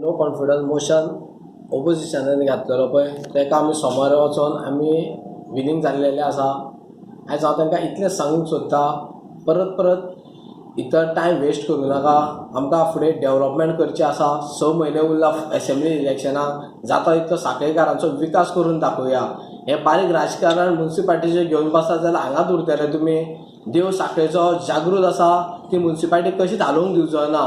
No confidence motion ओपोजिशनान घातलेलो पळय, ताका आमी सोमार वचोन आमी विनींग जाल्लेले आसा. आयज हांव तांकां इतलें सांगूंक सोदतां, परत परत इतर टायम वेस्ट करूं नाका. आमकां फुडें डेवलॉपमेंट करचें आसा. 6 म्हयने उरला एसेंब्ली इलेक्शनाक. जाता तितलो सांखळेकारांचो विकास करून दाखोवया. हें बारीक राजकारण मुन्सिपाल्टीचें घेवन बसत जाल्यार हांगाच उरतले तुमी. देव सांखळेचो जागृत आसा, ती मुन्सिपाल्टी कशीच हालोवंक दिवचो ना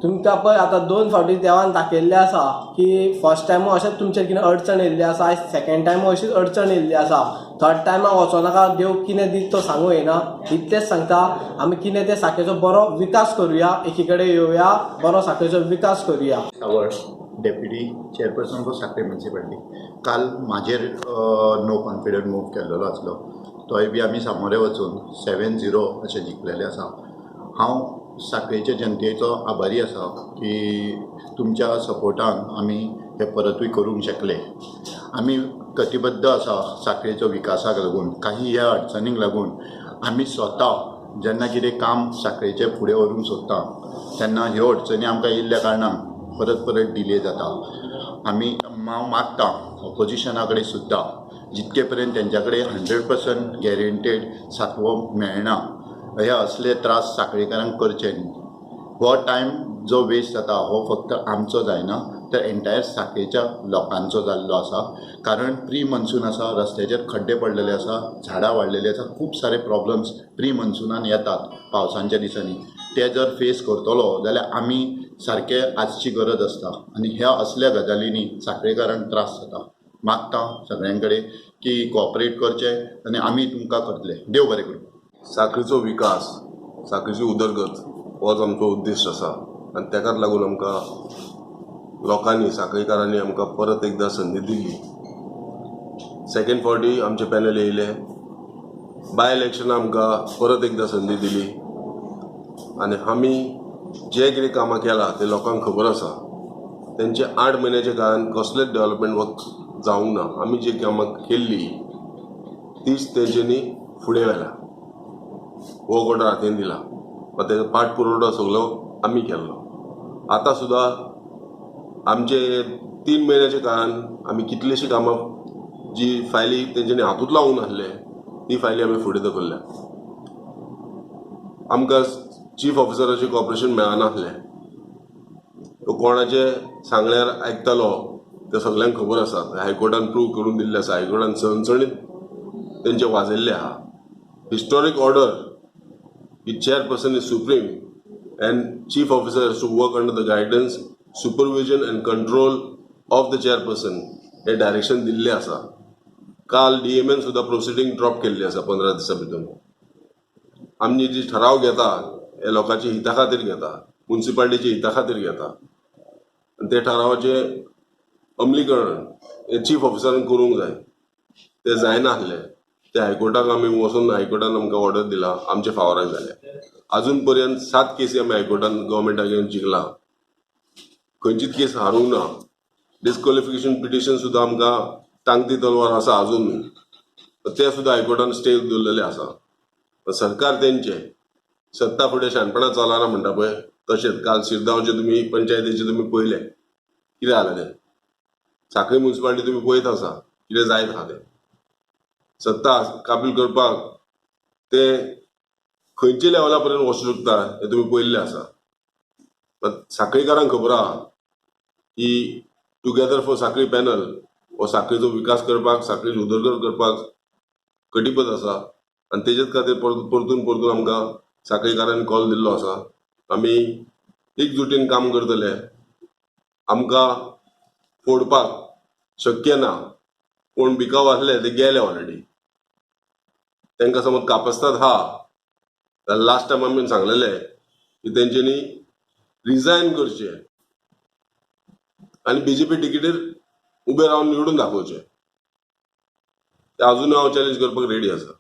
तुमकां. पळय, आतां दोन फावटी देवान दाखयल्लें आसा की फर्स्ट टायमूय अशेंच तुमचेर कितें अडचण येयल्ली आसा, आयज सेकेंड टायमूय अशीच अडचण येयल्ली आसा. थर्ड टायमाक वचो नाका. देव कितें दीत तो सांगू येना. इतलेंच सांगता, आमी कितें तें सांखळेचो बरो विकास करुया, एकी कडेन येवया, बरो सांखळेचो विकास करुया. सावळ, Deputy Chairperson for Sanquelim Municipality. काल म्हाजेर नो कॉन्फिडन्स मूव केल्लो आसलो, तोय बी आमी सामोरे वचून 7-0 अशें जिखलेलें आसा. हांव सांखळेच्या जनतेचो आभारी आसा की तुमच्या सपोर्टान आमी हें परतूय करूंक शकले. आमी कटिबद्ध आसा सांखळेचो विकासाक लागून. काही ह्या अडचणींक लागून आमी स्वता जेन्ना कितें काम सांखळेचें फुडें व्हरूंक सोदता तेन्ना ह्यो अडचणी आमकां येयल्ल्या कारणान परत परत डिले जाता. आमी हांव मागता ऑपोजिशना कडेन सुद्दां, जितके पर्यंत तेंच्या कडेन 100% गॅरंटेड सातवो मेळना, हे असले त्रास सांखळेकारांक करचे न्ही. हो टायम जो वेस्ट जाता हो फक्त आमचो जायना, तर एंटायर सांखळेच्या लोकांचो जाल्लो आसा. कारण प्री मॉन्सून आसा, रस्त्याचेर खड्डे पडलेले आसा, झाडां वाडलेली आसा. खूब सारे प्रॉब्लम्स प्री मॉन्सुनान येतात पावसांच्या दिसांनी. ते जर फेस करतलो जाल्यार आमी सारके आसची गरज आसता आनी ह्या असल्या गजालींनी सांखळेकारांक त्रास जाता. मागता सगळ्यां कडेन की कॉपरेट करचें आनी आमी तुमकां करतले. देव बरें करूं. सांखळीचो विकास, सांखळीची उदरगत होच आमचो उद्देश आसा आनी ताकाच लागून आमकां लोकांनी, सांखळीकारांनी आमकां परत एकदां संदी दिली. सेकंड फावटी आमचें पॅनल येयलें. बाय इलेक्शनां आमकां परत एकदां संदी दिली आनी आमी जे कितें कामां केलां तें लोकांक खबर आसा. तेंचे 8 म्हयन्याच्या काळान कसलेंच डेवलपमेंट वर्क जावंक ना. आमी जी कामां केल्ली तीच तेंच्यांनी फुडें व्हेल्या. हो ऑर्डर हातीन दिला, मात तेजो पाठ पुरवठो सगलो आमी केल्लो. आतां सुद्दां आमचे 3 म्हयन्याच्या काळान आमी कितलीशीं कामां, जी फायली तेंच्यांनी हातूंत लावूंक नासले, ती फायली आमी फुडें दवरल्या. आमकां चीफ ऑफिसराचें कॉपरेशन मेळनासलें. तो कोणाचे सांगल्यार आयकतालो तें सगल्यांक खबर आसा. हायकोर्टान प्रूव करून दिल्लें आसा. हायकोर्टान सणसणीत तेंचे वाजयल्लें आहा हिस्टॉरीक ऑर्डर की Chairperson is supreme and Chief Officer to work under the guidance, supervision and control of the Chairperson, hey direction दिल्लें आसा. काल डीएमएन सुद्दां प्रोसिडींग ड्रॉप केल्ली आसा 15 दिसां भितर. आमी जी ठराव घेता हे लोकांच्या हिता खातीर घेता, मुन्सिपालिटीच्या हिता खातीर घेता आनी ते ठरावाचें अंमलीकरण हे चीफ ऑफिसरान करूंक जाय. ते जायना आसलें ते हायकोर्टाक आमी वचून हायकोर्टान आमकां ऑर्डर दिला, आमच्या फावराक जाल्या. अजून पर्यंत सात केसी आमी हायकोर्टान गव्हर्मेंटा अगेन्स्ट जिखला. खंयचीच केस हारूंक ना. डिस्क्वॉलिफिकेशन पिटिशन सुद्दां आमकां टांगती तलवार आसा अजून, ते सुद्दां हायकोर्टान स्टे दवरलेले आसा. सरकार तेंचे सत्ता फुडें शाणपणां चलना म्हणटा पळय, तशेंच काल शिरगांवचे तुमी पंचायतीचे तुमी पळयले कितें जालें तें. सांखळी मुन्सिपालिटी तुमी पळयत आसा कितें जायत आहा तें. सत्ता काबील करपाक ते खंयच्या लेवला पर्यंत वचूंक शकता हें तुमी पळयल्लें आसा. सांखळीकारांक खबर आहा की टुगेदर फॉर सांखळी पॅनल हो सांखळीचो विकास करपाक, सांखळीची उदरगत करपाक कटिबद्ध आसा आनी तेजेच खातीर परतून परतून आमकां सांखळीकारांनी कॉल दिल्लो आसा. आमी एकजुटीन काम करतले. आमकां फोडपाक शक्य ना. कोण बिकाव आसले ते गेले ऑलरेडी. तांकां समज कापस्ताद आहा जाल्यार लास्ट टायम आमी सांगलेले की तेंच्यांनी रिजायन करचें आनी बीजेपी टिकेटीर उबे रावन निवडून दाखोवचें. ते अजून हांव चॅलेंज करपाक रेडी आसा.